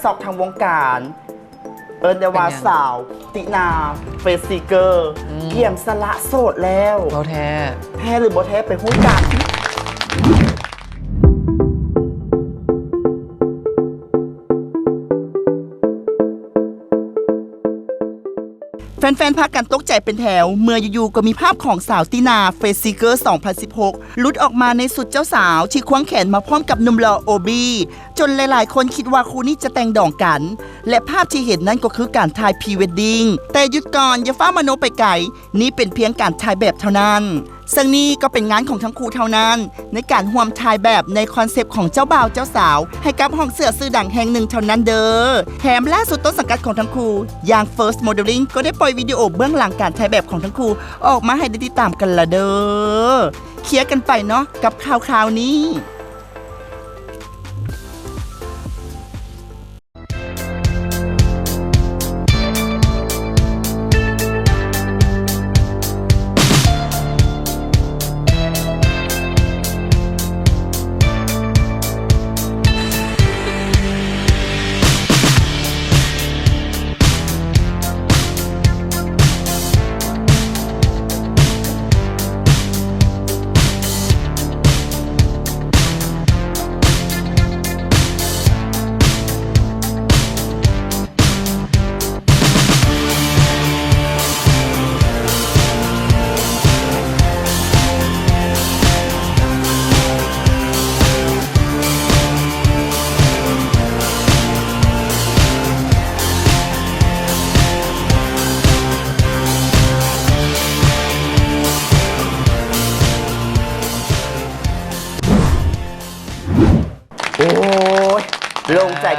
ຊອກທັງວົງການ ເອີ້ນໄດ້ວ່າ ເປັນຫຍັງ? ສາວຕິນາ Face Seeker ອືມ ກຽມສະຫຼະໂສດແລ້ວ. ເວົ້າແທ້. ແທ້ຫຼືບໍ່ແທ້ ໄປຮູ້ກັນ. ແຟນໆ ພາກັນຕົກໃຈເປັນແຖວ ເມື່ອຢູ່ໆ ກໍມີພາບຂອງສາວຕິນາ Face Seeker ສອງພັນສິບຫົກ ຫຼຸດອອກມາໃນຊຸດເຈົ້າສາວທີ່ຄວງແຂນມາພ້ອມກັບໜຸ່ມຫຼໍ່ໂອບີ ຈົນຫຼາຍໆ ຄົນຄິດວ່າຄູ່ນີ້ຈະແຕ່ງດອງກັນ ແລະ ພາບທີ່ເຫັນນັ້ນກໍຄືການຖ່າຍ Pre-wedding. ແຕ່ຢຸດກ່ອນ, ຢ່າຟ້າວມະໂນໄປໄກ, ນີ້ເປັນພຽງການຖ່າຍແບບເທົ່ານັ້ນ. ເຊິ່ງນີ້ກໍເປັນງານຂອງທັງຄູ່ເທົ່ານັ້ນ ໃນການຮ່ວມຖ່າຍແບບໃນຄອນເຊັບຂອງເຈົ້າບ່າວເຈົ້າສາວ ໃຫ້ກັບຫ້ອງເສື້ອຊື່ດັງແຫ່ງໜຶ່ງເທົ່ານັ້ນເດີ. ແຖມລ່າສຸດຕົ້ນສັງກັດຂອງທັງຄູ່ ຢ່າງ First Modeling ກໍໄດ້ປ່ອຍວິດີໂອເບື້ອງຫຼັງການຖ່າຍແບບຂອງທັງຄູ່ອອກມາໃຫ້ໄດ້ຕິດຕາມກັນລະເດີ. ເຄຍກັນໄປເນາະ ກັບຂ່າວໆ ນີ້.